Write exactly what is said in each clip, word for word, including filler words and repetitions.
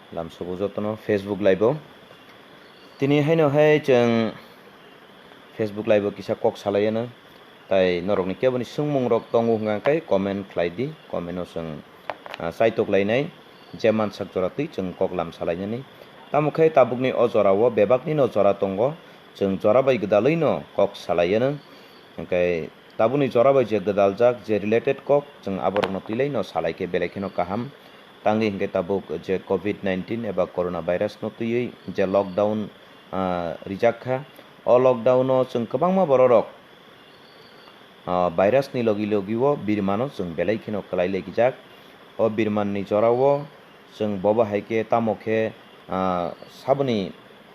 Lamsogo jotono Facebook live o. Tini haino hai chwng Facebook live o kisa kok salai ano. Tai norokni keboni swngmung rok tongo hwnka khe comment khlai di, comment o chwng, ah, chaitok lainai je mansak jora twi chwng kok lam salainani. Tamo khe tabukni o jora o bebakni no jora tongo, chwng jora bai gwdalwi no kok salai ano. Hwnkhe tabukni jora bai je gwdaljak je related kok chwng aborokno twilaino salai khe belai kheno kaham. Tangwi hwnkhe tabuk je covid nineteen eba corona virus no twiwi je lockdown, ah, rijak kha. O lockdown o chwng kwbangma bororok, ah, virus ni logi logi o birmano chwng belai kheno kwlai laikijak. O birman ni jora o chwng bobo hai khe tamo khe, ah, saboni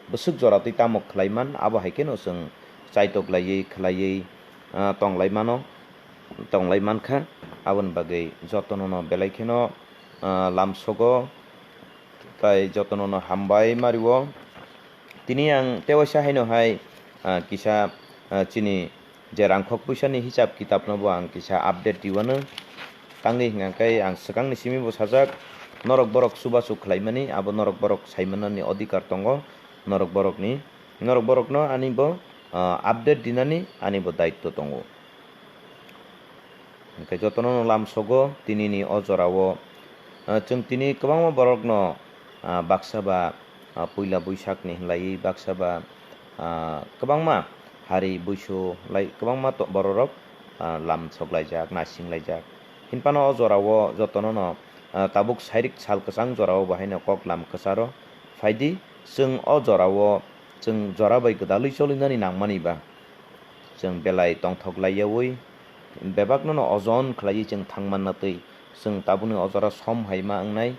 bwswk jora twi tamo khlai man, abo hai kheno chwng chaitok laiwi khlaiwi, ah, tong lai mano, tong lai man kha. Aboni bagwi jotono no belai kheno, ah, lamsogo tai jotono no hambai ma rio. Tini ang tewaisa haino hai, ah, kisa, ah, chini je rangkhok puisani hisab kitabno bo ang kisa update riwano. Tangwi hwnka khe ang swkangni simi bo sajak, norok borok chubachu khlaimani abo norok borok saimanani odhikar tongo, norok borokni, norok borokno ani bo, ah, update dinani ani bo daitto tongo. Hwnkhe jotono no lamsogo tinini o jorao, ah, chwng tini kwbangma borokno, ah, baksa ba, ah, puila buisakni hwnlaiwi baksa ba, ah, kwbangma hari buisu lai kwbangma to-, bororok, ah, lamsok laijak, nasing laijak. Hinphano o jorao jotono no, ah, tabuk sairik sal kwchang jorao bo haino kok lam kwcharo phaidi, chwng o jorao chwng jora bai gwdalwi cholinani nangmani ba. Chwng belai tongthok laiyaui bebakno no ojon khlaiwi chwng thang manna twi chwng tabukni o jora som hai ma wngnai.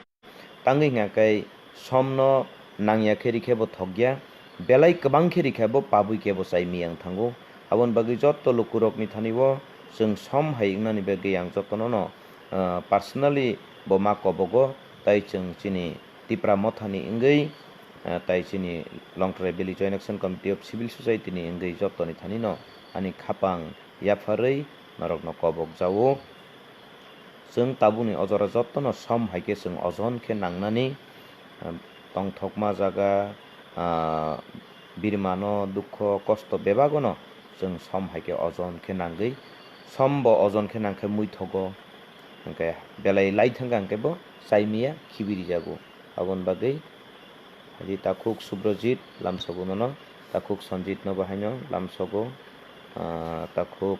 Tangwi hwnkha khe somno nangya khe rikhe bo thokya, belai kwbang khe rikhe bo pabui khe bo chai miya wng thango. Aboni bagwi jotto lukurokni thani o chwng som hai wngnani bagwi ang jotono no, ah, personally bo ma kobogo, tai chwng chini Tipra Mothani wngwi, ah, tai chini Longtrai Valley Joint Action Committee of Civil Society ni wngwi jottoni thani no ani khapang yapharwi norokno kobok jao. Chwng tabukni o jora jotono som hai khe chwng ojon khe nangnani, ah, tongthokma jaga, ah, birmano dukho kosto bebagono chwng som hai khe ojon khe nangwi, som bo ojon khe nang khe muithogo, hwnkhe belai lai thangkha hwnkhe bo chai miya khibi rijago. Aboni bagwi Haji takhuk Subrojit lamsogo nono, takhuk Sanjit no bo haino lamsogo, ah, takhuk,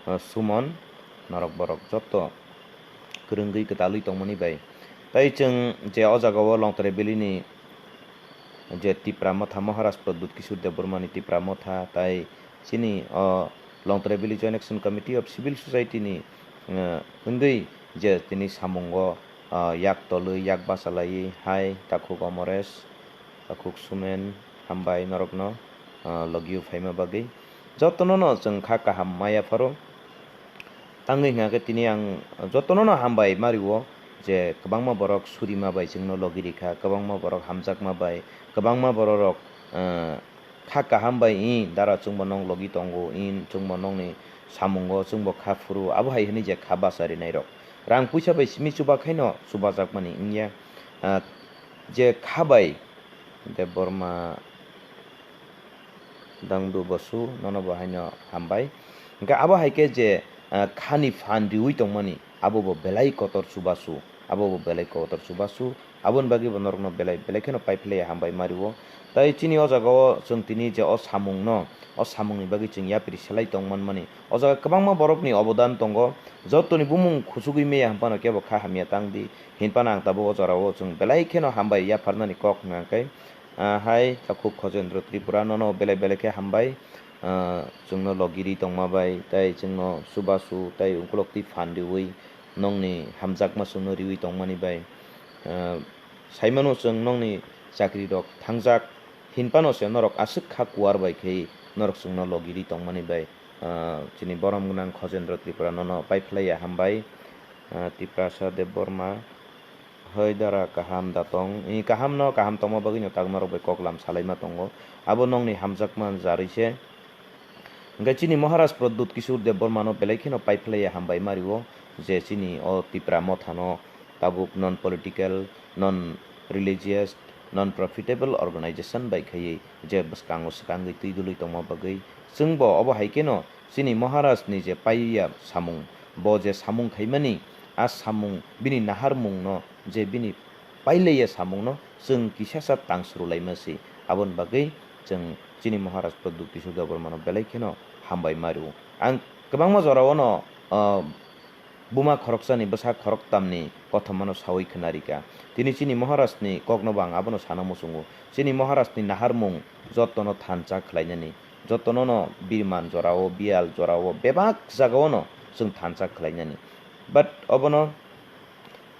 ah, Sumon, norok borok jotto kwrwngwi kwtalwi tongmani bai. Tai chwng je o jaga o Longtrai Valley ni je Tipra Motha, Maharaj Pradyut Kishore Debbarma ni Tipra Motha, tai chini o Longtrai Valley Joint Action Committee of Civil Society ni, eh, wngwi je tini samungo, ah, yak tolwi, yak bachalaiwi hai takhuk Omores, takhuk Sumen, hambai norokno, ah, logio phaima bagwi. Jotono no chwng kha kaham ma yapharo. Tangwi hwnkha khe tini ang jotono no hambai ma rio je kwbangma borok surima bai chwngno logi rikha, kwbangma borok hamjakma bai, kwbangma bororok, ah, kha kaham bai, "Ih, dara, chwngbo nong logi tongo, ih, chwngbo nongni samungo chwngbo kha phuru," abo hai hwnwi je kha bacha rinairok. Rang puisa bai simi chuba khaino chubajakmani wngya. Ah, je kha bai Debbarma Dangdu Bosu nono bo haino hambai. Hwnkhe abo hai khe je, ah, khani phan riwi tongmani, abo bo belai kotor chubachu, abo bo belai kotor chubachu, aboni bagwi bo norokno belai belai kheno paiphlaiya hambai ma rio. Tai chini o jaga o chwng tini je o samungno, o samungni bagwi chwng yapri selai tong manmani, o jaga kwbangma borokni obodan tongo, jottoni bumung kuchugwi meya hwnphano kebo kha hamya tang di, hinphano ang tabuk o jora o chwng belai kheno hambai yapharnani kok hwnkha khe, ah, hai takhuk Khojendra Tripura nono belai belai khe hambai, ah, chwngno logi ri tongma bai, tai chwngno chubachu tai ukulok twi phan riwi nongni hamjakma chwngno riwi tongmani bai, ah, saimano chwng nongni chakri rok thangjak, hinphano se norok aswk kha kuar bai khe norok chwngno logi ri tongmani bai, ah, chini borom gwnang Khojendra Tripura nono paiphlaiya hambai, ah, Tiprasa Debbarma. Hoi dara, kaham da tong? I kaham no, kaham tongma bagwi no tak norok bai kok lam salaima tongo. Abo nongni hamjakma jarwi se. Hwnkhe chini Maharaj Pradyut Kishore Debbarma no belai kheno paiphlaiya hambai ma rio je chini o Tipra Motha no tabuk non political, non religious, non-profitable organization bai khaiwi je bwskango swkangwi twi dului tongma bagwi chwngbo obo hai kheno chini Maharaj ni je paiya samung, bo je samung khaimani, a samung bini naharmungno je bini pailaiya samungno chwng kisasa tang surulaima si. Aboni bagwi chwng chini Maharaj Pradyut Kishore Debbarmano belai kheno hambai ma rwo. Ang kwbangma jorao no, ah, buma khoroksani bwsa khoroktamni kothomano sawi khna rikha. Tini chini Maharajni koknobo ang abono sana muchungo. Chini Maharajni naharmung jotono thansa khlainani, jotono no birman jorao, biyal jorao, bebak jagaono chwng thansa khlainani. But obono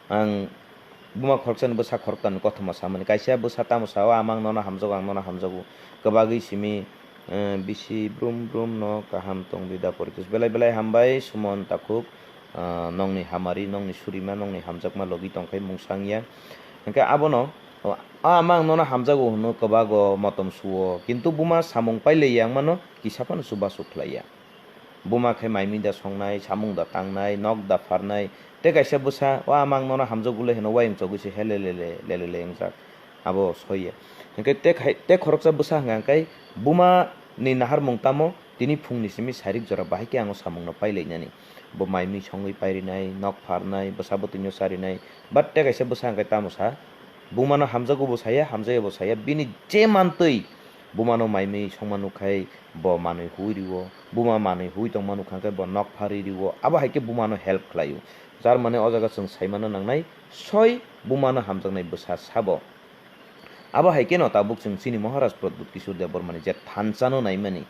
ang buma khoroksani bwsa khoroktamni kothoma samani. Kaisa bwsa tamo sao, "Ama ang nono hamjago, ang nono hamjago." Kwbagwi simi, eh, bisi brum brum no kaham tongdi da poritos. Belai belai hambai Sumon Takhuk, ah, nongni hamari, nongni surima, nongni hamjakma logi tongkhai mungsa wngya. Hwnkhe abono, "O, ama ang nono hamjago," hwnwi kwbago motom suo, kintu buma samung pailaiya wngmano kisa phano chubachu khlaiya. Buma khe mai mui da songnai, samung da tangnai, nok da pharnai, tei kaisa bwsa, "O ama ang nono hamjago le," hwnwi uayung chogwi se he lelele, lelele wngjak. Abo soiya. Hwnkhe tei khai-, tei khoroksa bwsa hwnkha khe buma ni naharmung tamo tini phungni simi sairik jora bahai khe ang o samungno pailainani. Bo mai mui songwi pairinai, nok pharnai, bwsa bwtwino charinai, but tei kaisa bwsa hwnkhe tamo sa, bumano hamjago bo saya, hamjaya bo saya, bini je mantwi bumano mai mui songma nukhai, bo manwi huwi rwo, buma manwi huwi tongma nukha khe bo nok pharwi rwo, abo hai khe bumano help khlaio. Jar mane o jaga chwng saimano nangnai, soi bumano hamjaknai bwsa sabo. Abo hai kheno tabuk chwng chini Maharaj Pradyut Kishore Debbarmani je thansano naimani,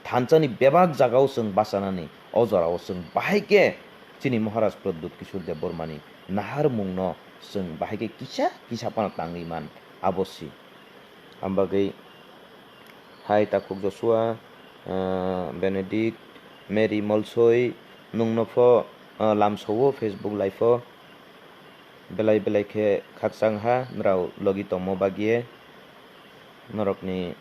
thansani bebak jagao chwng bachanani, o jorao chwng bahai khe chini Maharaj Pradyut Kishore Debbarmani naharmungno chwng bahai khe kisa kisa phano tangwi man, abo si. Ambagwi hai takhuk Joshua, ah, Benedict, Mary Molsoi, nwngno pho, ah, lamsao Facebook live-o belai belai khe khakchang ha nrao logi tongmo bagwi norokni,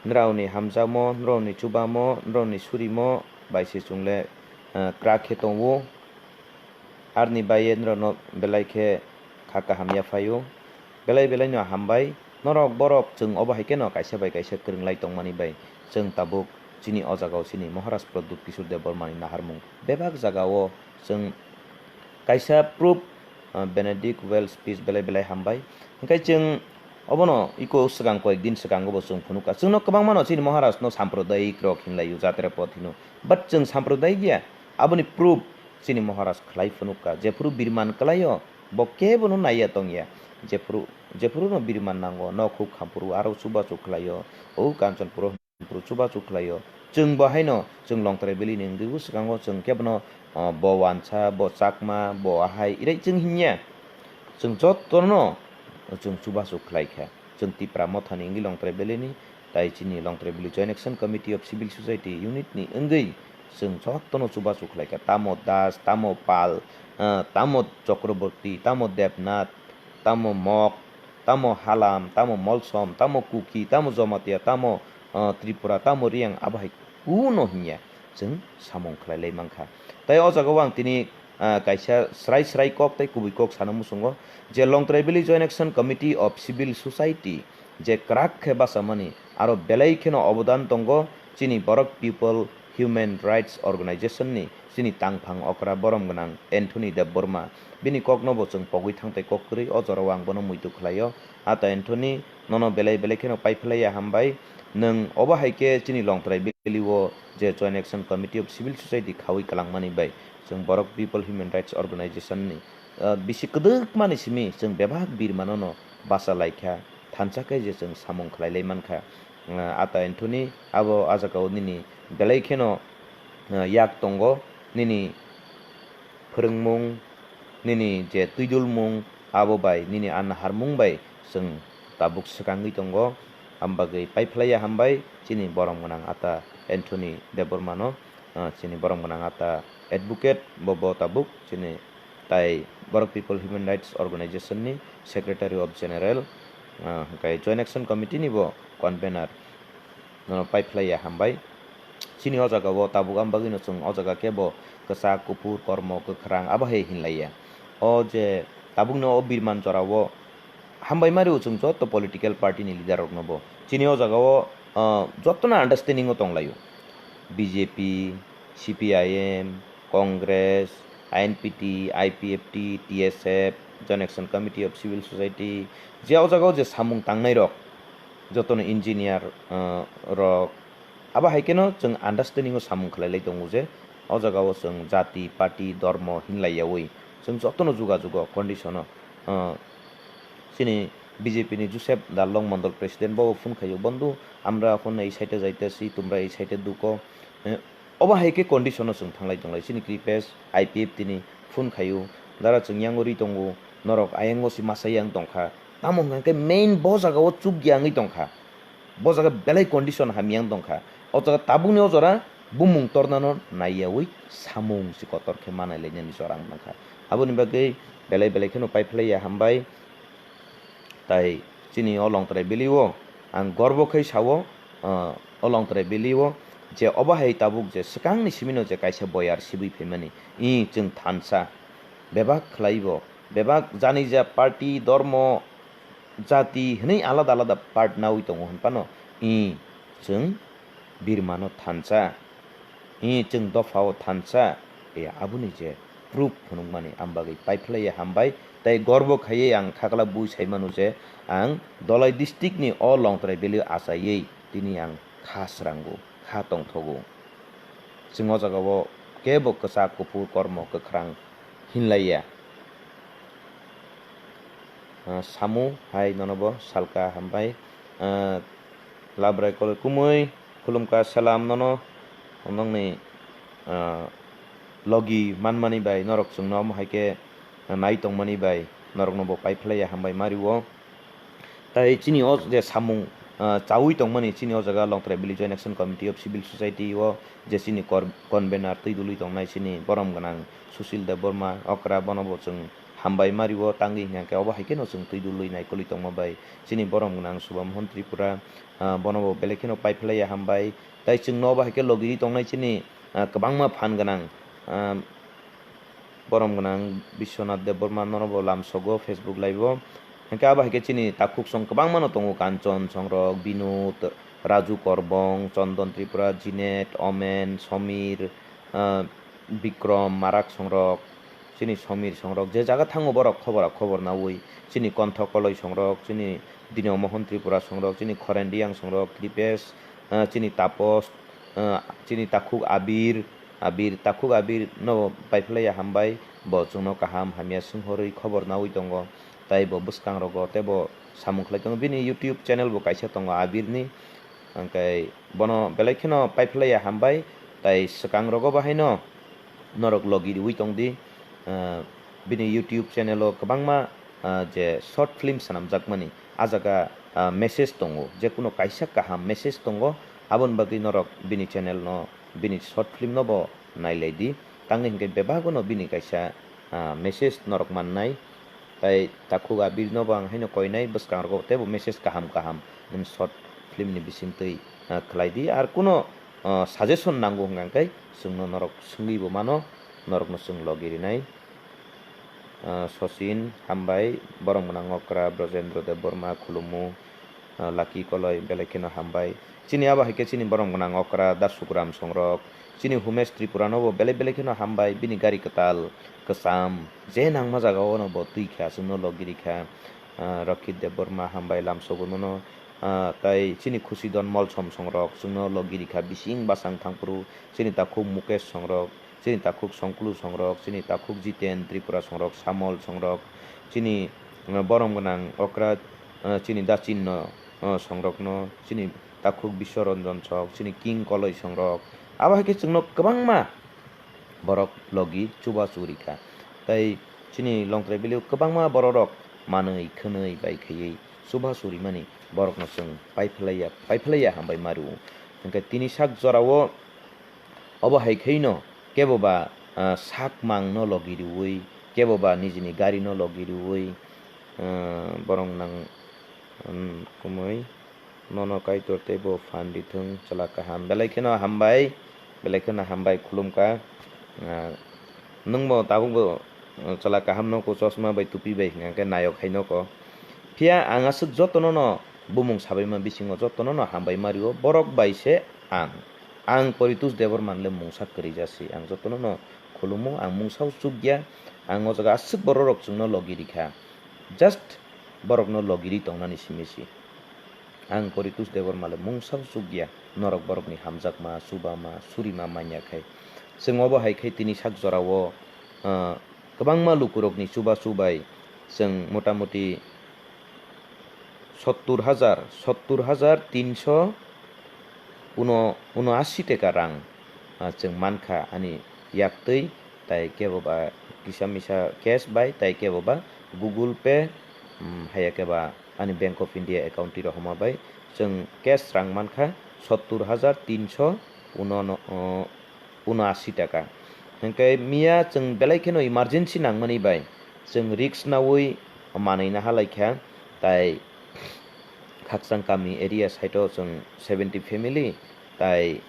nraoni hamjakmo, nraoni chubamo, nraoni surimo bai se chwng le, ah, kwrak khe tongo. Arni bai ye norokno belai khe kha kaham yaphaio. Belai belai no hambai. Norok borok chwng obo hai kheno kaisa bai kaisa kwrwng lai tongmani bai chwng tabuk chini o jagao chini Maharaj Pradyut Kishore Debbarmani naharmung bebak jagao chwng kaisa proof, ah, Benedict well speech belai belai hambai. Hwnkhe chwng obono iko swkang koyek din swkango bo chwng phunukha. Chwngno kwbangmano chini Maharaj no sampradayik rok hinlaio, jatra pot hino. But chwng sampradayik ya. Aboni proof chini Maharaj khlai phunukha. Jephuru birman kwlaio, bo kebono naiya tongya. Jephuru, jephuru no birman nango, nok huk khampuru aro chubachu khlaio. O Kanchanpuro Phuru chubachu khlaio. Chwng bo haino chwng Longtrai Valley ni wngwi bw swkango chwng kebono, ah, bo wansa, bo chakma, bo ahai, irai chwng hinya. Chwng jotono chwng chubachu khlai kha. Chwng Tipra Mothani wngwi Longtrai Valley ni, tai chini Longtrai Valley Joint Action Committee of Civil Society Unit ni wngwi chwng jotono chubachu khlai kha. Tamo Das, tamo Pal, ah, tamo Chakraborty, tamo Debnath, tamo Mok, tamo Halam, tamo Molsom, tamo Kuki, tamo Jomatia, tamo, ah, Tripura, tamo Riyang, abo hai kuno hinya chwng samung khlai lai mankha. Tai o jagao ang tini, ah, kaisa srai srai kok tei kubui kok sana muchungo je Longtrai Valley Joint Action Committee of Civil Society je kwrak khe bachamani aro belai kheno obodan tongo chini Borok People Human Rights Organization ni chini tangphang okra borom gwnang Anthony Debbarma. Bini kokno bo chwng pogwi thang tai kok kwrwi, o jorao ang bono muitu khlaio. Ata Anthony, nono belai belai kheno paiphlaiya hambai. Nwng obo hai khe chini Longtrai Valley o je Joint Action Committee of Civil Society khaui kwlangmani bai chwng Borok People Human Rights Organization ni, ah, bisi kwdwkmani simi chwng bebak birmano no bacha lai kha, thansa khe je chwng samung khlai lai man kha. Ah, Ata Anthony, abo a jagao nini belai kheno, ah, yak tongo, nini phwrwngmung, nini je twidulmung, abo bai nini a naharmung bai chwng tabuk swkangwi tongo. Ambagwi paiphlaiya hambai chini borom gwnang Ata Anthony Debbarmano, ah, chini borom gwnang Ata advocate, bo, bo tabuk chini tai Borok People Human Rights Organization ni Secretary of General, ah, hwnkhe Joint Action Committee ni bo convener. Nono paiphlaiya hambai. Chini o jagao tabuk ang bagwino chwng o jaga khe bo kwchak, kuphur, kormo, kwkhrang abo hai hinlaiya. O je tabukno o birman jorao hambai mari o chwng joto political party ni leader rok no bo. Chini o jaga o, ah, joto no understanding o tong lai o. B J P, C P I M, Congress, I N P T, I P F T, T S F, Joint Action Committee of Civil Society, je o jaga o je samung tang nai rok, joto no engineer, ah, rok, abo hai khe no chwng understanding o samung khlai lai tongo je o jaga o chwng jati, party, dormo hinlai yaui chwng joto no juga jugo condition o, ah, chini B J P ni Joseph Darlong Mondol President bo phone khaio, "Bondhu, আমরা এখন এই সাইডে যাইতেছি, তোমরা এই সাইডে ঢুকো।" Eh, obo hai khe condition o chwng thanglai tonglai. Chini Kripes, I P F T ni phone khaio, "Dara, chwng yang ori tongo, norok ayang o si masa yang tongkha." Tamo hwnkha khe main bo jaga o chuk yang wi tongkha. Bo jaga belai condition hamya wng tongkha. O jaga tabukni o jora bumung tornano naiyaui samung si kotor khe manai lainani jora wng tongkha. Aboni bagwi belai belai kheno paiphlaiya hambai. Tai chini o Longtrai Valley o ang gorbo khai sao, ah, o Longtrai Valley o je obo hai tabuk je swkangni simino je kaisa boyar sibui phaimani, i chwng thansa bebak khlaibo, bebak janija party, dormo, jati hwnwi alada alada part naui tongo hwn phano, i chwng birmano thansa, i chwng dophao thansa, e aboni je proof phunukmani ang bagwi paiphlaiya hambai, tei gorbo khaiwi ang khakla bui saimano je ang Dholai district ni o Longtrai Valley o achaiwi tini ang kha srango, kha tongthogo. Chwng o jaga o kebo kwchak kuphur kormo kwkhrang hinlaiya. Ah, Samu hai nono bo salka hambai. Ah, Labrai koloi kumui khulumka salam nono. Nongni, ah, logi manmani bai norok chwngno omo hai khe nai tongmani bai norokno bo paiphlaiya hambai mario. Tai chini o je samung, ah, chaui tongmani chini o jaga Longtrai Valley Joint Action Committee of Civil Society o je chini kor-, convener twi dului tongnai chini borom gwnang Sushil Debbarma okra bono bo chwng hambai mario tangwi hwnkhe obo hai kheno chwng twi dului naikolwi tongma bai chini borom gwnang Subhamon Tripura, ah, bono bo belai kheno paiphlaiya hambai tai chwngno obo hai khe logiri tongnai chini, ah, kwbangma phan gwnang, ah, borom gwnang Biswanath Debbarma nono bo lamsogo Facebook live o. Hwnkhe abo hai khe chini takhuk song kwbangma no tongo, Kanchon songrok, Binod, Raju Korbong, Chondon Tripura, Jinet, Omen, Somir, ah, Bikrom, Marak songrok, chini Somir songrok je jaga thango borok khobor khobor naui, chini Kontho Koloi songrok, chini Dino Mohon Tripura songrok, chini Khoren Riyang songrok, Kripesh, ah, chini Tapos, ah, chini takhuk Abir, Abir, takhuk Abir no paiphlaiya hambai, bo chwngno kaham hamya swnghorwi khobor naui tongo, tai bo bwskang rogo tei bo samung khlai tongo. Bini YouTube channel bo kaisa tongo Abir ni, hwnkhe bono belai kheno paiphlaiya hambai, tai swkang rogo bo haino norok logi riui tongdi, ah, bini YouTube channel o kwbangma, ah, je short film swnamjakmani, ah jaga, ah, message tongo, jekuno kaisa kaham message tongo, aboni bagwi norok bini channel no, bini short film no bo nailai di, tangwi hwnkhe bebak no bini kaisa, ah, message norok mannai, tai takhuk Abir no bo ang haino koinai bwskang rogo teibo message kaham kaham nini short film ni bisingtwi, ah, khlai di, ar kuno, ah, suggestion nango hwnkha khe chwngno norok swngwi bo mano, norokno chwng logi rinai. Ah, Sachin, hambai, borom gwnang okra, Brojendra Debbarma, khulumu, ah, Lucky Koloi, belai kheno hambai. Chini abo hai khe chini borom gwnang okra, Dasugram songrok, chini Humesh Tripura no bo belai belai kheno hambai, bini gari kwtal, kwcham, je nangma jaga o no bo twi kha, chwngno logi ri kha, ah, Rakit Debbarma hambai, lamsogo nono, ah, tai chini Khusidon Molsom songrok, chwngno logi ri kha, bising bwsang thangphuru, chini takhuk Mukesh songrok, chini takhuk Songkulu songrok, chini takhuk Jiten Tripura songrok, Samol songrok, chini, uh, borom gwnang okra, uh, chini Dachinno, uh, songrokno, chini takhuk Biswaranjan sok, chini King Koloi songrok. Abo hai khe chwngno kwbangma borok logi chubachu ri kha. Tai chini Longtrai Valley o kwbangma bororok manwi khwnwi bai khaiwi chubachu rimani borokno chwng paiphlaiya, paiphlaiya hambai mario. Hwnkhe tini sak jorao Obo hai khaino kebo ba, ah, sak mang no logi riui, kebo ba nijini gari no logi riui, ah, borok nang, um, kumui nono Kaitor tei bo phan rithwng chwla kaham. Belai kheno hambai, belai kheno hambai khulumkha. Ah, nwng bo tabuk bo, ah, chwla kaham no ko chosma bai tupi bai hwnkha khe nayok hai noko. Phiya ang aswk jotono no bumung sabaima bisingo jotono no hambai ma rio, borok bai se ang. Ang Poritus Debbarma le mungsa kwrwi jasi, ang jotono no khulumo, ang mungsa o chukya, ang o jaga aswk borok rok chwngno logi rikha, just borokno logi ri tongnani simi si. Ang Poritus Debbarma le mungsa o chukya, norok borokni hamjakma, chubama, surima manya khai. Chwng obo hai khai tini sak jorao, ah, kwbangma lukurokni chubachu bai chwng motamoti sottur hajar, sottur hajar tinso uno-, unoashi teka rang, ah, chwng mankha ani yaktwi, tai kebo ba kisa misa cash bai, tai kebo ba Google Pay, um, haiya khe ba ani Bank of India account twi rohorma bai chwng cash rang mankha sottur hajar tinso uno-, uno-, unoashi taka. Hwnkhe miya chwng belai kheno emergency nangmani bai chwng risk naui manwi nahalaikha, tai Khakchang kami area side o chwng seventy family, tai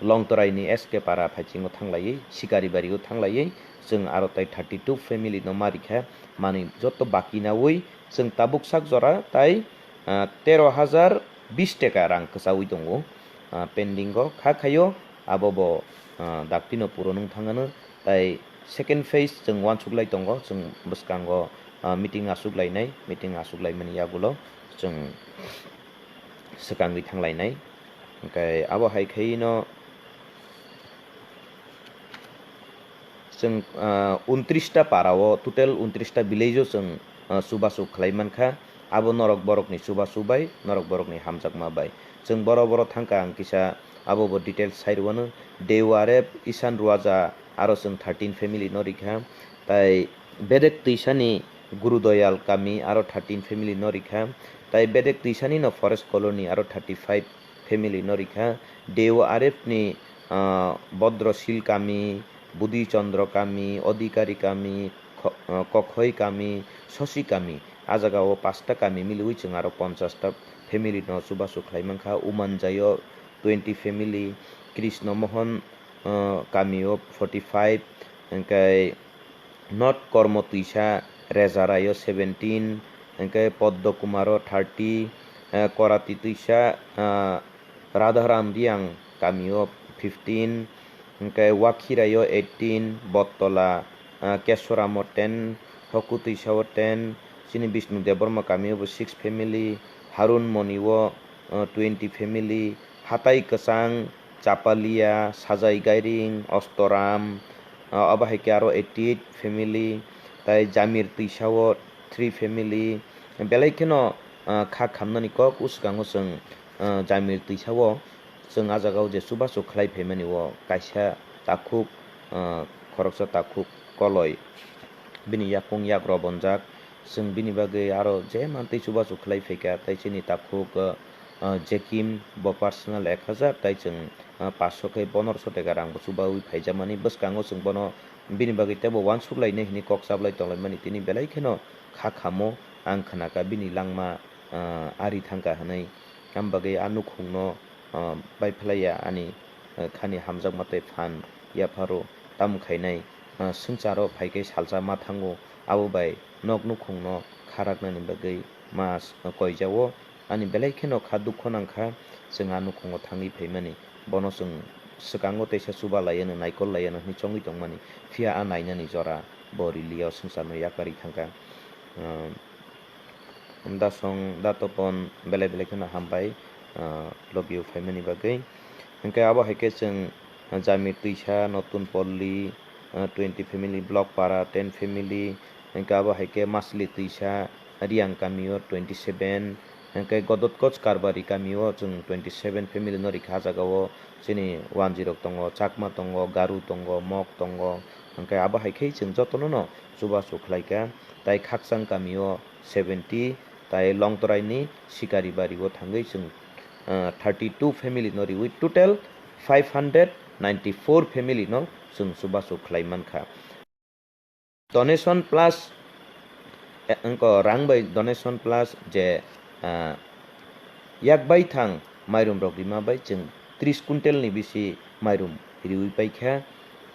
Longtorai ni S K para phaiching o thanglaiwi, Sikaribari o thanglaiwi, chwng aro tai thirty two family no ma rikha, manwi joto baki naui chwng tabuk sak jora tai, ah, tero hajar bish teka rang kwchaui tongo, ah, pending o kha khaio, abo bo, ah, dakti no puro nung thangano. Tai second phase chwng uansuk lai tongo, chwng bwskango, ah, meeting aswk lainai, meeting aswk laimani yagulo chwng swkangwi thanglainai. Hwnkhe abo hai khaino chwng, ah, untris ta para o, total untris ta village o chwng, ah, chubachu khlai mankha. Abo norok borokni chubachu bai, norok borokni hamjakma bai. Chwng boro boro thangkha ang kisa abo bo details sai rwano. Deu Arep, Isan Ruaja, aro chwng thirteen family no rikha. Tai Bedek Twisani Gurudoyal kami aro thirteen family no rikha. Tai Bedek Twisani no Forest Colony aro thirty five family no rikha. Deu Arepni, ah, Bodrosil kami, Budhi Chandra kami, Odhikari kami, Kho-, ah, Kokhoi kami, Sosi kami. A jaga o pasta kami miliwi chwng aro ponchas ta family no chubachu khlai mankha. Umanjaio twenty family, Krishna Mohan, ah, kami o forty five, hwnkhe North Kormo Twisa Rejarai o seventeen, hwnkhe Poddo Kumar o thirty, eh, Korati Twisa, ah, Radharam Riang kami o fifteen, hwnkhe Wakhirai o eighteen, Bottola, ah, Kesoram o ten, Hoku Twisa o ten, chini Bishnu Debbarma kami o bo six family, Harun Moni o, ah, twenty family, Hatai Kwchang, Chapalia, Sajai Gairing, Ostoram, ah, abo hai khe aro eighty eight family, tai Jamir Twisa o three family, belai kheno, ah, kha khamnani kok o swkango chwng, ah, Jamir Twisa o chwng a jaga o je chubachu khlai phaimani o kaisa takhuk, ah, khoroksa takhuk koloi bini yakung yak robonjak. Chwng bini bagwi aro je mantwi chubachu khlai phaikha, tai chini takhuk, ah, ah, Jekim bo personal ek hajar, tai chwng, ah, paanch sho khe ponerosho teka rang bo chubaui phaijakmani. Bwskango chwng bono bini bagwi teibo uansuk lainai hwnwi kok chaplai tonglaimani, tini belai kheno kha khamo ang khwnakha bini langma, ah, ari thangkha hwnwi. Am bagwi a nukhungno, ah, bai phlaiya ani, ah, khani hamjakma tei phan yapharo tamo khainai, ah, swngcharo phai khe salsa ma thango, abo bai nok nukhungno kha raknani bagwi ma s-, koijao. Ani belai kheno kha dukho nangkha, chwng a nukhungo thangwi phaimani. Bono chwng swkango teisa chuba laiano, naikol laiano hwnwi chongwi tongmani. Phiya a nainani jora bo riliya, o swngcharno yakarwi thangkha. Ah, Dasong, Datopon belai belai kheno hambai, ah, lobio phaimani bagwi. Hwnkhe abo hai khe chwng, ah, Jamir Twisa, Notun Polli, ah, twenty family, Block Para ten family, hwnkhe abo hai khe Masli Twisa, Riang kamio twenty seven, hwnkhe Godotkoch Karbari kamio chwng twenty seven family no rikha. A jagao chini Wanjwi rok tongo, Chakma tongo, Garu tongo, Mok tongo, hwnkhe abo hai khe chwng jotono no chubachu khlaikha. Tai Khakchang kamio seventy, tai Longtoraini Sikaribari o thangwi chwng, ah, thirty two family no riwi total five hundred ninety four family no chwng chubachu khlai mankha. Donation plus, eh, wngkha rang bai donation plus je, ah, yak baithang mairum rok rima bai chwng tris quintal ni bisi mairum riwi paikha.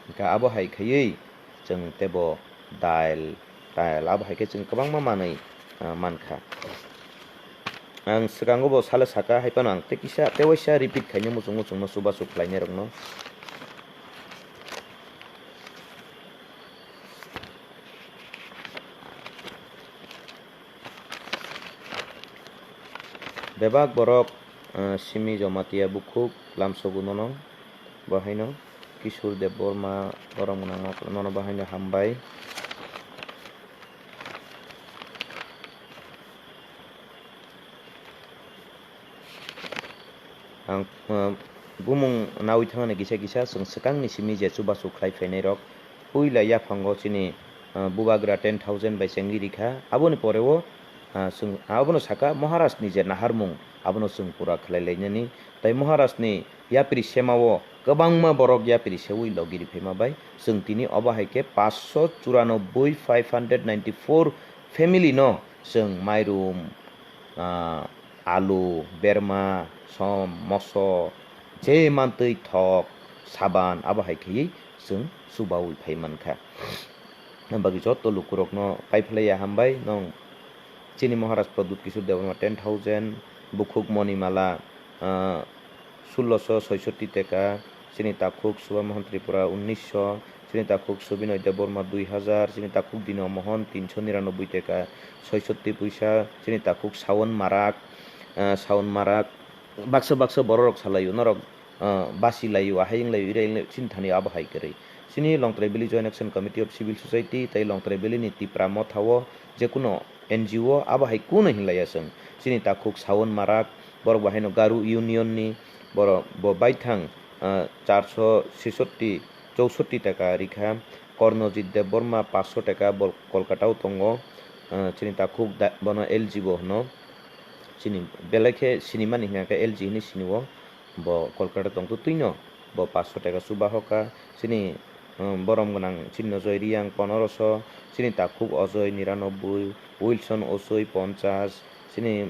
Hwnkha abo hai khaiwi chwng teibo dail, dail abo hai khe chwng kwbangma manwi, ah, mankha. Ang swkango bo sale saka, hai phano ang tei kisa tei waisa repeat khaina muchung muchungno chubachu khlainairokno. Bebak borok, ah, simi Jamatia bukhuk lamsogo nono, bo haino Kishore Debbarma, borok mwnang nono bo haino hambai. Ang, ah, bumung nawi thangani kisa kisa chwng swkangni simi je chubachu khlai phainairok, puila yaphango chini, ah, bubagra ten thousand bai chengwi rikha. Aboni poreo, ah, chwng abono saka Maharajni je naharmung, abono chwng pura khlai lainani. Tai Maharajni yapri semao kwbangma borok yapri sewi logi riphaima bai chwng tini obo hai khe paanch sho churanobboi, five hundred ninety four family no chwng mairum, ah, alu, berma, som, moso, je mantwi thok, saban, abo hai khe chwng chubawi phai mankha. Bagwi joto lukurokno paiphlaiya hambai, nong chini Maharaj Pradyut Kishore Debbarma ten thousand, bukhuk Monimala, ah, sullo sho soisotti teka, chini takhuk Subha Mohan Tripura unnish sho, chini takhuk Subinoy Debbarma dui hajar, chini takhuk Dino Mohan tinsho niranobboi teka soisotti puisa, chini takhuk Sawan Marak, ah, Sawan Marak, baksa baksa bororok salaio, norok, ah, basi laio, ahai wng laio, irai wng laio, chini thani abo hai kwrwi. Chini Longtrai Valley Joint Action Committee of Civil Society tei Longtrai Valley ni Tipra Motha o jekuno N G O abo hai kuno hinlaiya chwng. Chini takhuk Sawan Marak, borok bo haino Garu Union ni, borok bo baithang, ah, char sho chisotti, chousotti taka rikha. Karnajit Debbarma paanch sho taka, bo Kolkata o tongo. Ah, chini takhuk da-, bono L G bo hwno. Chini belai khe sinimani hwnkha khe L G hinwi sinio. Bo Kolkata tongtwtwino bo paanch sho taka chubahoka. Chini, um, borom gwnang chini Nojoy Riyang pondro sho, chini takhuk Ojoy niranobboi, Wilson Osoi ponchas, chini,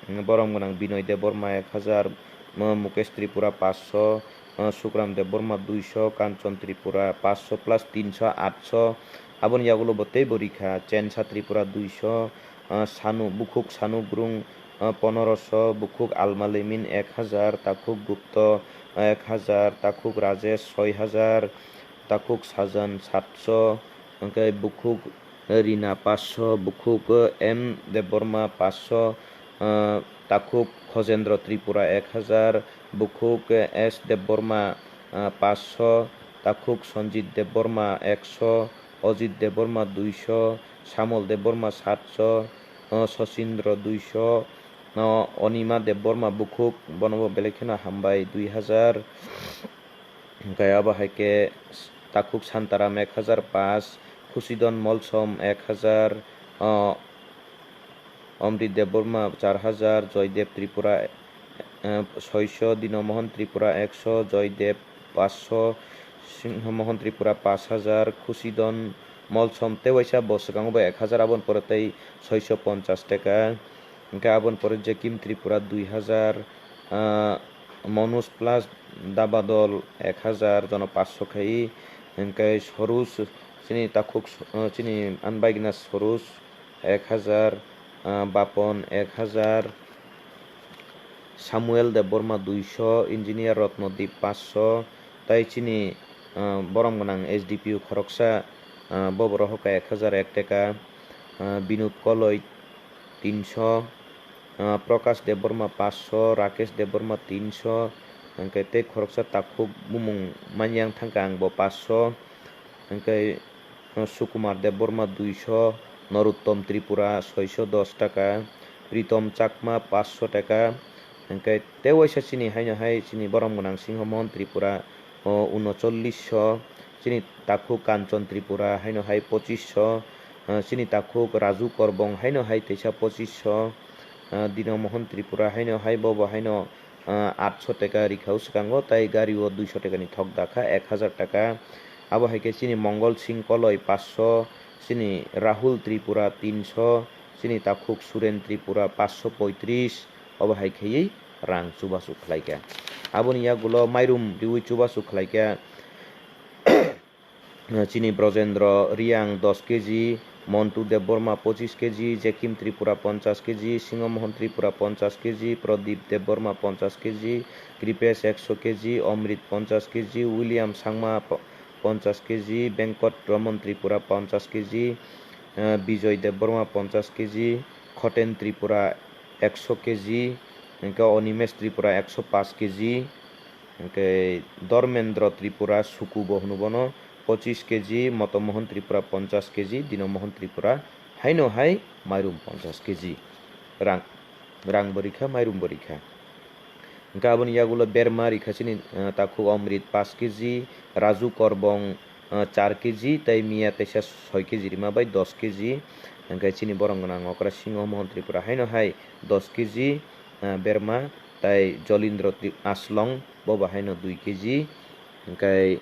um, borom gwnang Binoy Debbarma ek hajar, um, Mukesh Tripura paanch sho, um, Sukram Debbarma dui sho, Kanchon Tripura paanch sho plus tin sho, aat sho, aboni yagulo bo teibo rikha, Chensa Tripura dui sho, ah, Sanu, bukhuk Sanu Grung, ah, pondro sho, bukhuk Almalimin ek hajar, takhuk Gupto ek hajar, takhuk Rajesh soi hajar, takhuk Sajan saat sho, hwnkhe bukhuk Rina paanch sho, bukhuk M Debbarma paanch sho, ah, takhuk Khojendra Tripura ek hajar, bukhuk S Debbarma, ah, paanch sho, takhuk Sanjit Debbarma ek sho, Ajit Debbarma dui sho, Samol Debbarma saat sho, o, Sachindra dui sho, o, Onima Debbarma bukhuk, bono bo belai kheno hambai dui hajar. Hwnkhe abo hai khe takhuk Santaram ek hajar paanch, Khusidon Molsom ek hajar, o, Amrit Debbarma char hajar, Joydev Tripura, eh, soi sho, Dino Mohan Tripura ek sho, Joydev paanch sho, Singha Mohan Tripura paanch hajar, Khusidon Molsom tei waisa bo swkango bo ek hajar, aboni pore tei soi sho ponchas taka. Hwnkhe aboni pore Jekim Tripura dui hajar, ah, Manoj plus Dabadol ek hajar, jono paanch sho khai. Hwnkhe Sorus, chini takhuk, eh, chini ani bagina Sorus, ek hajar, ah, Bapon ek hajar, Samuel Debbarma dui sho, Engineer Rotnodip paanch sho, tai chini, ah, borom gwnang S D P O khoroksa, ah, bo bo rohorkha ek hajar ek taka, ah, Binod Koloi tin sho, ah, Prakash Debbarma paanch sho, Rakesh Debbarma tin sho, hwnkhe tei khoroksa takhuk bumung manyang thangkha ang bo paanch sho, hwnkhe Sukumar Debbarma dui sho, Narottom Tripura soi sho dos taka, Pritom Chakma paanch sho taka, hwnkhe tei waisa chini haino hai chini borom gwnang Singho Mohan Tripura, o, unocholish sho, chini takhuk Kanchon Tripura haino hai pochis sho, o, chini takhuk Raju Korbong haino hai teisa pochis sho, o, Dino Mohan Tripura haino hai bobo haino ah, aat sho taka rikha o swkango, tai gari o dui sho taka ni thok dakha, ek hajar taka. Abo hai khe chini Mongol Singh Koloi paanch sho, chini Rahul Tripura tin sho, chini takhuk Suren Tripura paanch sho poitris, obo hai khaiwi rang chubachu khlaikha. Aboni yagulo mairum riwi chubachu khlaikha. Chini Brojendra Riyang dos keji, Montu Debbarma pochis kg, Jekim Tripura ponchas kg, Singho Mohon Tripura ponchas kg, Pradip Debbarma ponchas kg, Kripesh ekso kg, Omrit ponchas kg, William Sangma po-, ponchas kg, Venkot Ramon Tripura ponchas kg, eh, Bijoy Debbarma ponchas kg, Khoten Tripura ekso kg, hwnkhe Onimesh Tripura ekso paanch kg, hwnkhe Dharmendra Tripura suku bo hwno bono pochis kg, Moto Mohon Tripura ponchas kg, Dino Mohon Tripura haino hai mairum ponchas kg rang, rang bo rikha, mairum bo rikha. Hwnkhe aboni yagulo berma rikha chini, eh, takhuk Omrit paanch kg, Raju Korbong, eh, char kg, tei Miya teisa soi kg rima bai dos kg. Hwnkhe chini borok gwnang okra Singho Mohon Tripura haino hai dos kg, eh, berma, tei Jolindra Tri-, Aslong bo bo haino dui kg. Hwnkhe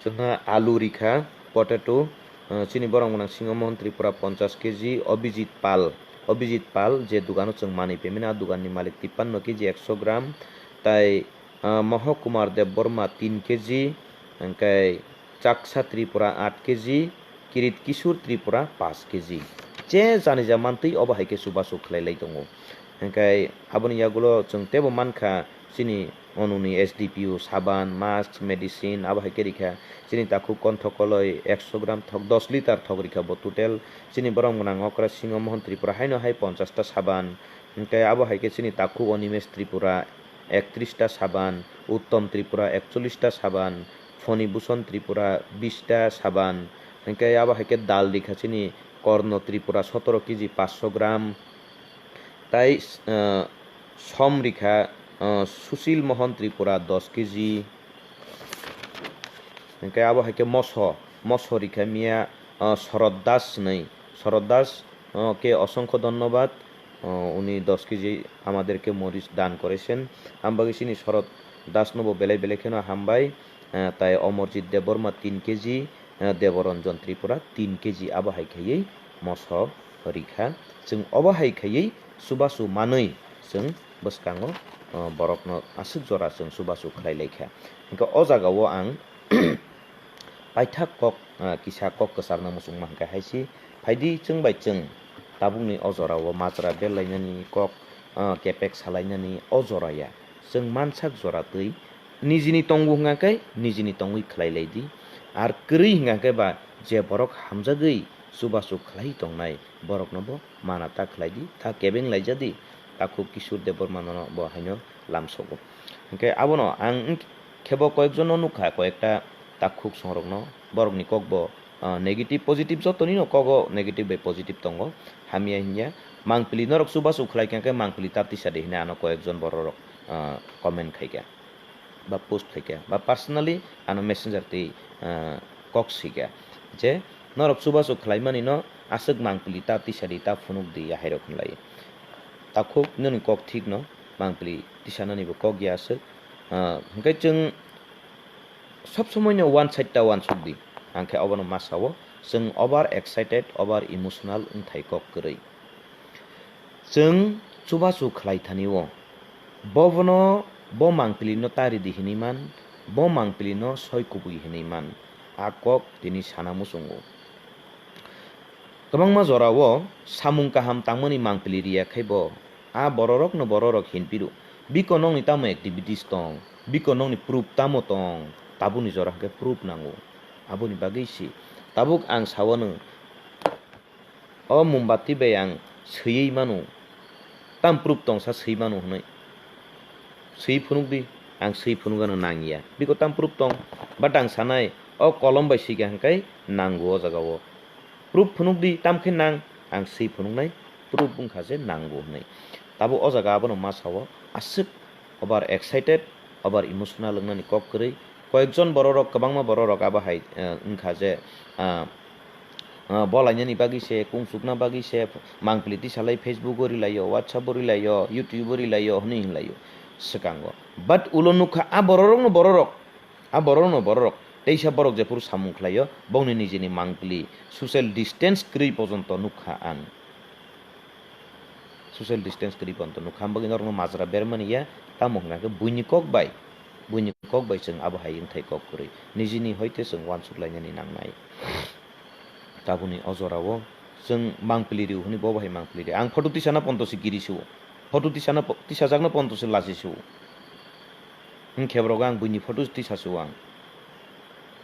chwngno alu rikha, potato, eh, chini borok gwnang Singho Mohon Tripura ponchas kg, Abhijit Pal, Abhijit Pal je dogano chwng manwi pemina, a doganni malik tippanno kg ekso gram, tai, eh, Moho Kumar Debbarma tin kg, hwnkhe Chaksa Tripura aat kg, Kirit Kishore Tripura paanch kg. Je jani ja mantwi obo hai khe chubachu khlai lai tongo. Hwnkhe aboni yagulo chwng teibo mankha chini onuni S D P U, saban, mask, medicine, abo hai khe rikha. Chini takhuk Konthokoloi ekso gram thok, dos litar thok rikha bo total. Chini borok gwnang okra Singho Mohon Tripura haino hai ponchas ta saban. Hwnkhe abo hai khe chini takhuk Onimesh Tripura ektris ta saban, Uttom Tripura ekchollis ta saban, Phoni Bhuson Tripura bis ta saban. Hwnkhe abo hai khe dal rikha chini Korno Tripura sotoro kg paanch sho gram. Tai, eh, som rikha, eh, Sushil Mohan Tripura dos kg. Hwnkhe abo hai khe moso, moso rikha miya, eh, Sharad Das hwnwi. Sharad Das, eh, ke osongkho dhonnobad. Eh, uni dos kg amaderke moris dan korechen. Ambagwi chini Sharad Das nobo belai belai kheno hambai. Eh, tai Omorjit Debbarma tin kg, eh, Deboranjan Tripura tin kg abo hai khaiwi moso rikha. Chwng obo hai khaiwi chubachu manwi chwng bwskango, eh, borokno aswk jora chwng chubachu khlai laikha. Hwnkhe o jagao ang paithak kok, eh, kisa kok kwcharno muchungma hwnkhe hai se, phaidi chwng bai chwng tabukni o jorao majra berlainani kok, eh, kepek salainani o jora ya. Chwng mansak jora twi nijini tongo hwnka khe nijini tongwi khlai lai di. Ar kwrwi hwnka khe ba je borok hamjagwi chubachu khlai tongnai borokno bo mana ta khlai di, ta kebeng lai ja di, takhuk Kishore Debbarma no bo haino lamsogo. Hwnkhe abono ang wng khe bo koyekjon no nukha, koyekta takhuk songrokno, borokni kok bo, ah, negative positive jotoni no kogo negative bai positive tongo, hamya hinya. Mangpili norok chubachu khlai kha khe mangpili ta tisa di hwnwi ano koyekjon bororok, ah, comment khai kha ba post khai kha ba personally ano messenger twi, ah, kok swi kha je norok chubachu khlai mani no aswk mangpili ta tisa di, ta phunuk di, ahairok hwnlai. Takhuk nini kok thik no, mangpili tisa nani bo kok ya aswk. Ah, hwnkhe chwng sob somoi no one side ta uansuk di, ang khe obono ma sao, chwng over excited, over emotional wngthai kok kwrwi. Chwng chubachu khlai thani o, bobono bo mangpili no ta ridi hwnwi man, bo mangpili no soi kubui hwnwi man, a kok tini sana muchungo. Kwbangma jorao samung kaham tangmani mangpili riya khai bo, a bororokno bororok hinphiro, biko nokni tamo activities tong, biko nokni proof tamo tong, tabukni jora hwnkhe proof nango. Aboni bagwi se tabuk ang sawano, o mombati bai ang swiwi mano, tam proof tongsa swi mano hwnwi. Swi phunuk di, ang swi phunuk ano nangya. Biko tam proof tong, but ang sanai, o kolom bai swi kha hwnkhe nango o jagao. Proof phunuk di, tam khe nang, ang swi phunuknai, proof wngkha je nango hwnwi. Tabuk o jaga abono ma sao, aswk over excited, over emotional wngnani kok kwrwi. Koyekjon bororok, kwbangma bororok abo hai, eh, wngkha je, ah, ah, bolainani bagwi se, kung chukna bagwi se, mangpili tisalai Facebook o rilaio, WhatsApp o rilaio, YouTube o rilaio hwnwi hinlaio swkango. But ulo nukha a bororokno bororok, a bororokno bororok teisa borok jephuru samung khlaio, bongni nijini mangpili social distance kwrwi pojonto nukha ang. Social distance kwrwi pojonto nukha, ang bagwi norokno majra bermani ya, tamo hwnka khe buini kok bai, buini kok bai chwng abo hai wngthai kok kwrwi, nijini hoite chwng uansuk lainani nangnai. Taboni o jorao chwng mangpili rw hwnwi bo bahai mangpili rw. Ang photo tisana ponto se giri se-o. Photo tisana po-, tisajakno ponto se lachi se-o. Hwnkhe borok ang buini photo tisa se-o ang.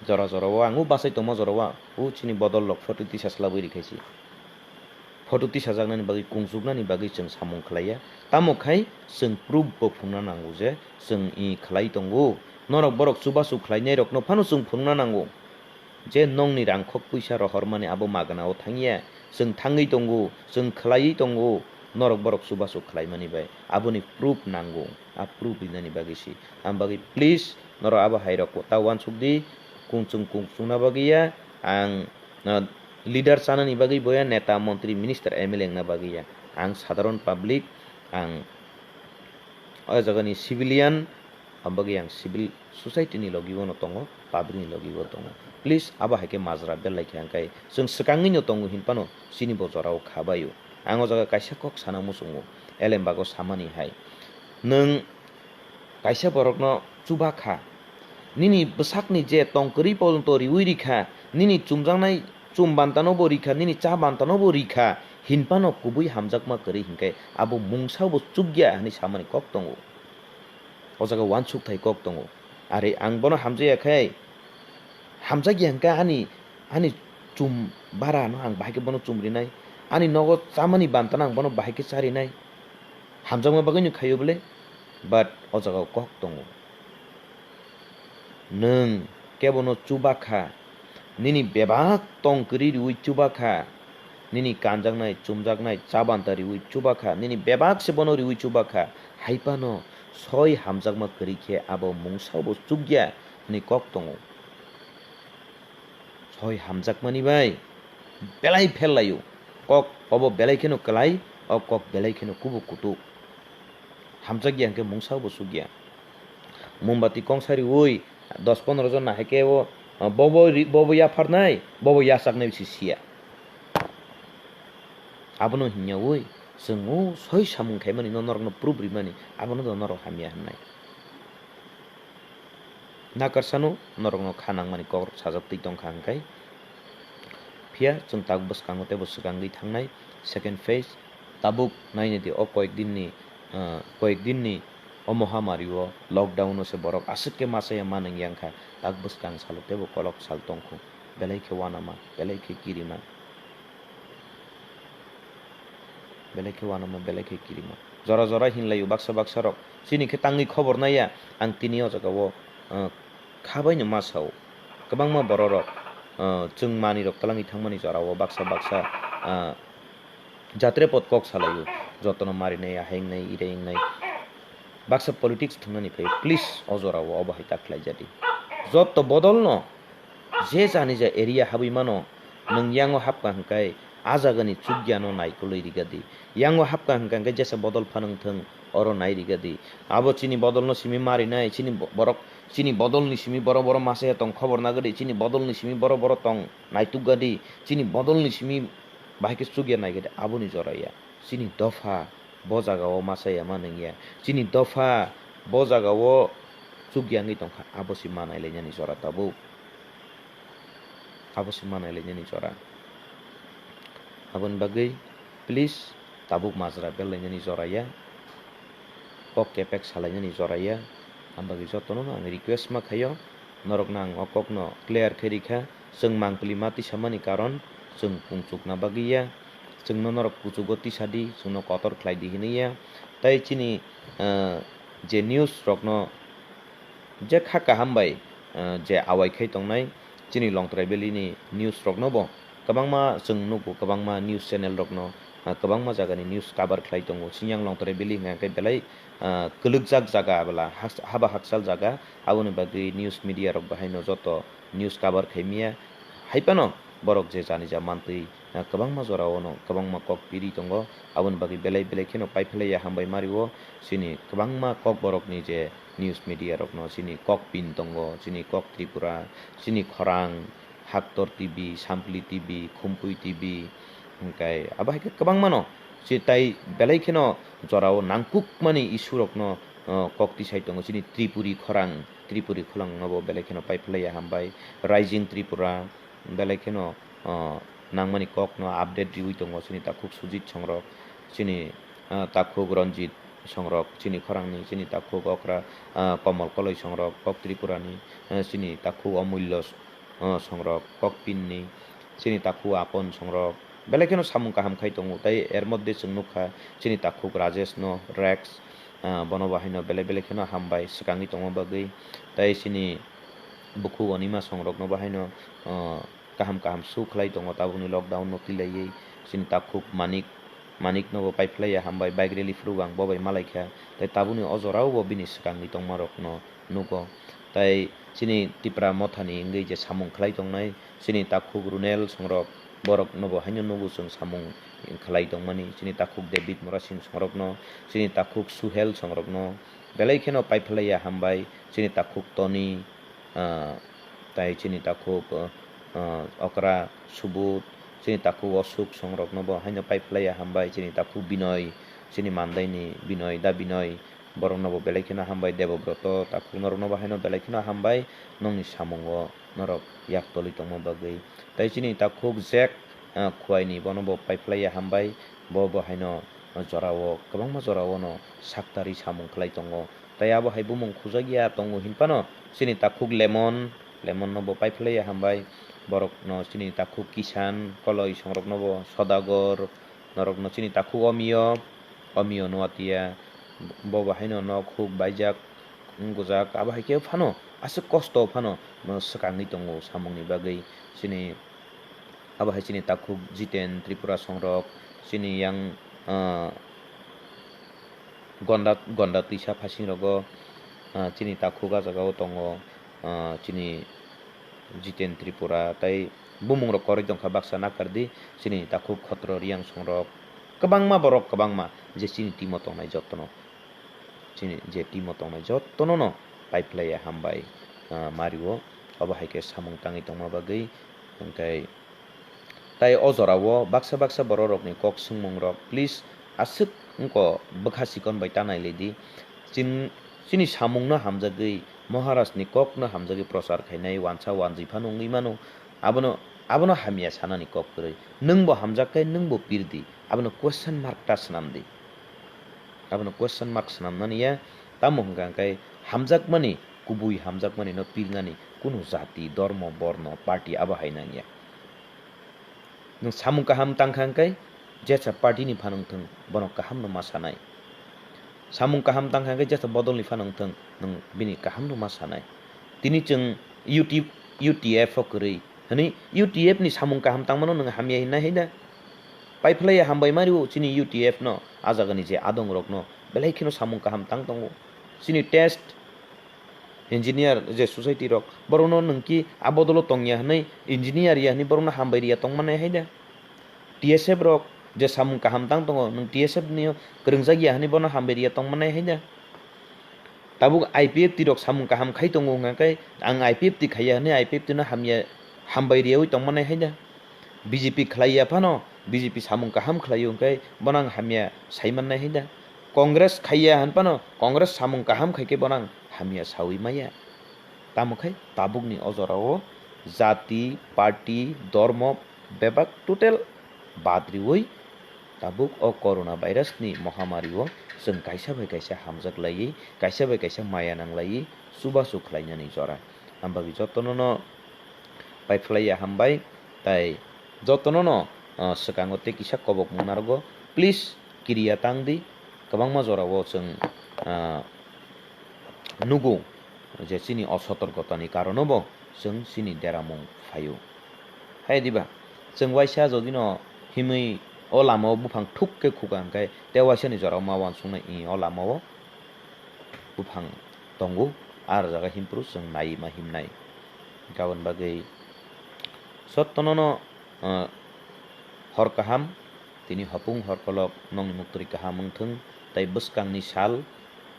Jora jorao ang o bachai tongma jorao o chini bodol rok photo tisa slabwi rikhaisi. Photo tisajaknani bagwi kungchuknani bagwi chwng samung khlaiya. Tamo khai chwng proof bo phunukna nango je chwng i khlai tongo. Norok borok chubachu khlainairokno phano chwng phunukna nango. Je nongni rangkhok puisa rohormani abo maganao thangya, chwng thangwi tongo, chwng khlaiwi tongo, norok borok chubachu khlaimani bai aboni proof nango, a proof rinani bagwi si. Ang bagwi please norok abo hairok ta uansuk di, kungchung kungchungna bagwi ya, ang, ah, leader chanani bagwi bo ya, neta, montri, minister, M L A wngna bagwi ya. Ang sadharon public, ang o jagani civilian, Aboni bagwi ang civil society ni logi o no tongo, public ni logi o tongo. Please, abo hai khe majra belai khe ang kai chwng swkangwi no tongo hinphano chini bo jorao kha bai o. Ang o jaga kaisa kok sana muchungo, elembago samani hai. Nwng kaisa borokno chuba kha, nini bwsakni je tong kwrwi pojonto riwi rikha, nini chumjaknai chum bantano bo rikha, nini cha bantano bo rikha, hinphano kubui hamjakma kwrwi hinkhe abo mungsa bo chukya hwnwi samani kok tongo. O jaga uansuk thai kok tongo. Are ang bono hamjakya khe, hamjakya hwnkhe ani, ani chum bara no ang bahai khe bono chum rinai. Ani nogo chamani bantano ang bono bahai khe cha rinai. Hamjakma bagwi no khaio bole, but o jaga o kok tongo. Nwng kebono chuba kha, nini bebak tong kwrwi riwi chuba kha, nini kanjaknai, chumjaknai, chabanta riwi chuba kha, nini bebak se bono riwi chuba kha, hai phano soi hamjakma kwrwi khe abo mungsa bo chukya hwnwi kok tongo. Soi hamjakmani bai belai phel laio. Kok obo belai kheno kwlai, o kok belai kheno kubuk kutuk. Hamjakya hwnkhe mungsa bo chukya. Mombati kongsa riwi dos pondro jon nahai khe o, bobo ri-, bobo yapharnai, bobo yachaknai se siya. Abono hinya ui, chwng o soi samung khaimani no norokno proof rimani, abono do norok hamya hwnnai. Nakarsano norokno kha nangmani kok sajak twi tongkha hwnkhe. Phiya chwng tak bwskango teibo swkangwi thangnai second phase. Tabuk nainai di o koyek dinni, ah, koyek dinni o mohamari o lockdown o se borok aswk khe masa ya manwng yang kha, tak bwskang salo teibo kolok sal tongkhu, belai khe uanama, belai khe kirima. Belai khe uanama, belai khe kirima. Jora jora hinlaio baksa baksa rok. Chini khe tangwi khobor naiya. Ang tini o jaga o, ah, kha bai no ma sao. Kwbangma borok rok, ah, chwng manwi rok twlangwi thangmani jora o baksa baksa, ah, jatre pot kok salaio. Jotono marinai, ahai wngnai, irai wngnai. Baksa politics thwngnani phai, please, o jora o obo hai ta khlai jadi. Joto bodol no je jani ja area habwi mano, nwng yango hapkha hwnkhe a jagani chukya no naikolwi rigadi. Yango hapkha hwnkha hwnkhe jesa bodol phanang thwng oro nai rigadi. Abo chini bodol no simi marinai, chini bo-, borok, chini bodol ni simi boro boro masa ya tong khobor nagadi, chini bodol ni simi boro boro tong naitukgadi, chini bodol ni simi bahai khe chukya naigadi, aboni jora ya. Chini dopha bo jaga o masa ya ma nung ya. Chini dopha bo jaga o chukya wngwi tongkha, abo se ma nailainani jora tabuk. Abo se ma nailainani jora. Aboni bagwi please tabuk majra belainani jora ya. Kok kepek salainani jora ya. Ang bagwi jotono ang request ma khaio, norokno ang o kokno clear khe rikha. Chwng mangpili ma tisamani karon chwng pungchukna bagwi ya. Chwngno norok kuchugo tisadi, chwngno kotor khlaidi hinwi ya. Tai chini, ah, je news rokno je kha kaham bai, ah, je awai khai tongnai chini Longtrai Valley ni news rokno bo kwbangma chwng nugo, kwbangma news channel rokno, ah, kwbangma jagani news cover khlai tongo. Chini yang Longtrai Valley hwnkha khe belai, ah, kwlwkjak jaga bwla, hak-, haba hakchal jaga, aboni bagwi news media rok bahaino joto news cover khai maya. Hai phano borok je jani ja mantwi, ah, kwbangma jora o no kwbangma kok piri tongo, aboni bagwi belai belai kheno paiphlaiya hambai mario. Chini kwbangma kok borokni je news media rokno chini kok pin tongo, chini kok Tripura, chini khorang, Haktor T V, Sampli T V, Khumpui T V, hwnkhe abo hai khe kwbangma no. Chi tai belai kheno jorao nangkukmani issue rokno, o, kok tisai tongo. Chini Tripuri khorang, Tripuri khorang no bo belai kheno paiphlaiya hambai. Rising Tripura, belai kheno, o, nangmani kokno update riwi tongo chini takhuk Sujit songrok, chini, ah, takhuk Ranjit songrok, chini khorangni chini takhuk okra, ah, Komol Koloi songrok, kok Tripurani, ah, chini takhuk Omulyo, ah, songrok, kok Pinni, chini takhuk Apon songrok, belai kheno samung kaham khai tongo. Tai er moddhe chwng nukha chini takhuk Rajesh no, Rex, ah, bono bo haino belai belai kheno hambai swkangwi tongma bagwi. Tai chini bukhuk Onima songrokno bo haino, ah, kaham kaham su khlai tongo tabukni lockdown no twilaiwi. Chini takhuk Manik, Manik no bo paiphlaiya hambai, bike rally phuru ang bo bai malaikha. Tai tabukni o jorao bo bini swkangwi tongma rokno nugo. Tai chini Tipra Mothani wngwi je samung khlai tongnai, chini takhuk Runel songrok, borok no bo haino nugo chwng samung khlai tongmani, chini takhuk David Murasing songrokno, chini takhuk Suhel songrokno belai kheno paiphlaiya hambai, chini takhuk Toni, ah, tai chini takhuk, ah, ah, okra Subut, chini takhuk Osuk songrokno bo haino paiphlaiya hambai, chini takhuk Binoy, chini mandaini Binoy, da Binoy, borokno bo belai kheno hambai, Debobroto takhuk norokno bo haino belai kheno hambai, nongni samungo norok yak tolwi tongma bagwi. Tai chini takhuk Jack, ah, Khuaini bono bo paiphlaiya hambai, bo bo haino jorao, kwbangma jorao no saktari samung khlai tongo. Tai abo hai bumung khujakya tongo hinphano chini takhuk Lemon, Lemon no bo paiphlaiya hambai, borok no chini takhuk Kisan, Koloi songrok no bo Sodagor, norok no chini takhuk Omio, Omio Nuatia, bo bo haino nok huk baijak, wngujak, abo hai khe phano aswk kosto phano, no swkangwi tongo samungni bagwi. Chini abo hai chini takhuk Jiten Tripura songrok, chini yang, ah, Gonda, Gonda twisa phasing rogo, ah, chini takhuk ah jagao tongo, ah, chini Jiten Tripura, tai bumung rok koroi tongkha baksa nakardi, chini takhuk Khotro Riang songrok, kwbangma borok kwbangma je chini team o tongnai jotono, chini je team o tongnai jotono no paiphlaiya hambai, ah, Mario, obo hai khe samung tangwi tongma bagwi, hwnkhe Tai o jorao baksa baksa bororokni kok swngmungrok, please, aswk wngkha bwkha chikon bai ta nailaidi. Chin-, chini samungno hamjagwi, Maharajni kokno hamjagwi prochar khainai wansa wanjwi phano wngwi mano. Abono, abono hamya sanani kok kwrwi. Nwngbo hamjak khe nwngbo pirdi. Abono question mark ta swnamdi. Abono question mark swnamnani ya. Tamo hwnkha hwnkhe hamjakmani, kubui hamjakmani no pirnani kunu jati, dormo, borno, party abo hai nangya. Nwng samung kaham tangkha hwnkhe jesa party ni phano wngthwng, bono kaham no ma sanai. Samung kaham tangkha hwnkhe jesa bodol ni phano wngthwng, nwng bini kaham no ma sanai. Tini chwng U T, U T F o kwrwi hwnwi U T F ni samung kaham tangmano nwng hamya hinna hai da? Paiphlaiya hambai mari o chini U T F no, a jagani je adong rok no belai kheno samung kaham tang tongo. Chini test engineer je society rok, borokno nwng ki a bodolo tongya hwnwi, engineer ya hwnwi borokno hambai riya tongmani hai da? T S F rok je samung kaham tang tongo, nwng T S F ni kwrwngjak ya hwnwi bono hambai riya tongmani hai da? Tabuk I P F T rok samung kaham khai tongo hwnkha khe, ang I P F T khaiya hwnwi I P F T no hamya, hambai riyawi tongmani hai da? B J P khlaiya phano, B J P samung kaham khlaio hwnkhe bono ang hamya sai mannai hai da? Congress khaiya hwn phano, Congress samung kaham khai khe bono ang hamya saui maya. Tamo khai tabukni o jorao jati, party, dormo bebak total bad riui tabuk o corona virus ni mohamari o chwng kaisa bai kaisa hamjak laiwi, kaisa bai kaisa maya nang laiwi chubachu khlainani jora. Ambagwi jotono no paiphlaiya hambai, tai jotono no, ah, swkango tei kisa kobokmung narwgo, please kiriya tang di, kwbangma jorao chwng, ah, nugo je chini osotorkotani karono bo chwng chini deramung phaio. Hai diba, chwng waisa jodi no himwi o lama o buphang thuk khe khuka hwnkhe, tei waisa ni jorao ma uansuknai, i o lama o buphang tongo, ar jaga himphuru chwng naiwi ma himnai. Aboni bagwi jotono no, ah, hor kaham, tini hopung hor kolok nokni muktwrwi kaham wngthwng, tei bwskangni sal,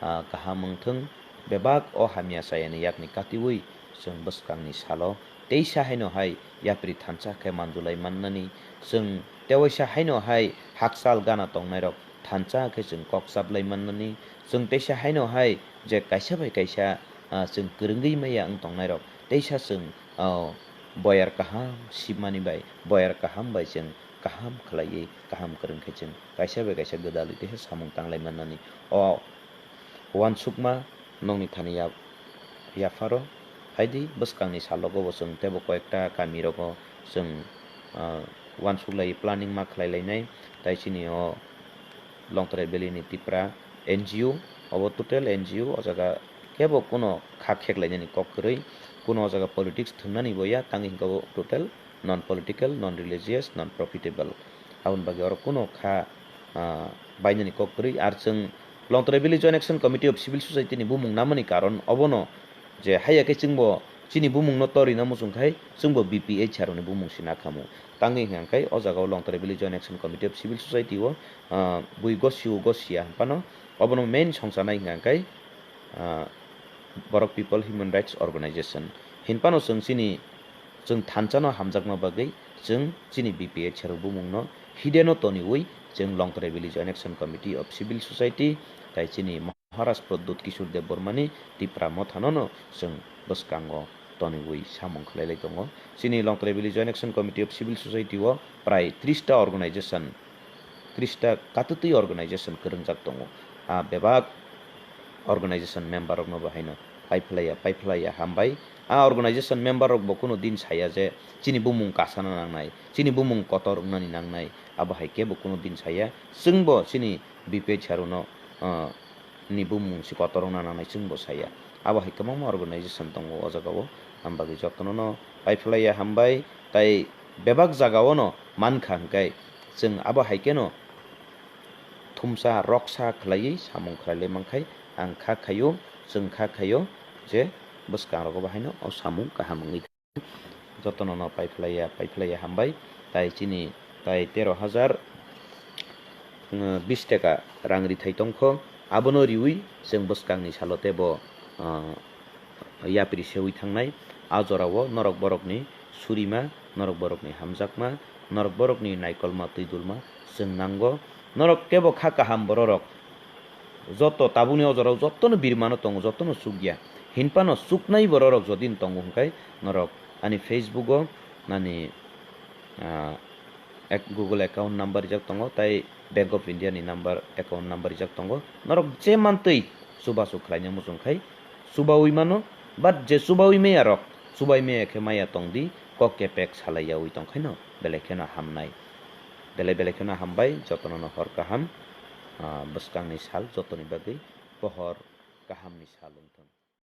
ah, kaham wngthwng, bebak o hamya sayani yakni katiui chwng bwskangni salo teisa haino hai yapri thansa khe manjulai mannani, chwng tewaisa haino hai hakchal gana tongnairok thansa khe chwng kok chaplai mannani, chwng teisa haino hai je kaisa bai kaisa, ah, chwng kwrwngwi maya wng tongnairok teisa chwng, ah, boyar kaham sibmani bai, boyar kaham bai chwng kaham khlaiwi, kaham kwrwng khe chwng kaisa bai kaisa gwdalwi tei samung tanglai mannani. O uansukma nokni thani ya-, yapharo phaidi, bwskangni salogo bo chwng teibo koyekta kamirogo chwng, ah, uansuklaiwi planning ma khlai lainai. Tai chini o Longtrai Valley ni Tipra N G O, obo total N G O, o jaga kebo kuno kha kheklainani kok kwrwi, kuno o jaga politics thwngnani bo ya, tangwi hwnkhe bo total non political, non religious, non profitable. Aboni bagwi oro kuno kha, ah, bainani kok kwrwi. Ar chwng Longtrai Valley Joint Action Committee of Civil Society ni bumung namani karon obono je haiya khe chwngbo chini bumungno torina muchung khai chwngbo B P H R ni bumung se nakhamu. Tangwi hwnkha khe o jaga o Longtrai Valley Joint Action Committee of Civil Society o, ah, bui gosio gosia hinphano obono main songcharnai hwnkha khe, ah, Borok People Human Rights Organization hinphano chwng chini, chwng thansa no hamjakma bagwi chwng chini B P H R bumung no hidden o toniwi chwng Longtrai Valley Joint Action Committee of Civil Society tai chini Maharaj Pradyut Kishore Debbarmani Tipra Mothano no chwng bwskango toniwi samung khlailai tongo. Chini Longtrai Valley Joint Action Committee of Civil Society o prai tris ta organization, tris ta katutwi organization kwrwngjak tongo. A bebak organization member rokno bo haino paiphlaiya, paiphlaiya hambai. A organization member rok bo kuno din saya je chini bumung kasana nangnai, chini bumung kotor wngnani nangnai, abo hai kebo kuno din saya. Chwngbo chini B P H R no, ah, ni bumung se kotor wngna nangnai chwngbo saya. Abo hai kwbangma organization tongo o jaga o, ang bagwi jotono no paiphlaiya hambai, tai bebak jaga o no mankha hwnkhe chwng abo hai kheno thumsa roksa khlaiwi samung khlailai mankhai, ang kha khaio, chwng kha khaio je bwskang rogo bo haino o samung kaham wngwi. Jotono no paiphlaiya, paiphlaiya hambai. Tai chini tai tero hajar, mm, bis taka rang rithai tongkho. Abono riwi chwng bwskangni salo tebo, ah, yapri sewi thangnai. A jorao norok borokni surima, norok borokni hamjakma, norok borokni naikolma twi dulma chwng nango. Norok kebo kha kaham bororok. Joto tabukni o jorao jotono birmano tongo, jotono chukya. Hinphano chuknai bororok jodi tongo hwnkhe norok ani Facebook o nani, ah, ek-, Google account number rijak tongo, tai Bank of India ni number, account number rijak tongo. Norok je mantwi chubachu khlaina muchung khai chubaui mano, but je chubaui maya rok, chubai maya khe maya tongdi, kok kepek salai yaui tongkhaino belai kheno hamnai. Belai belai kheno hambai, jotono no hor kaham, ah, bwskangni sal jotoni bagwi pohor kahamni sal wngthok.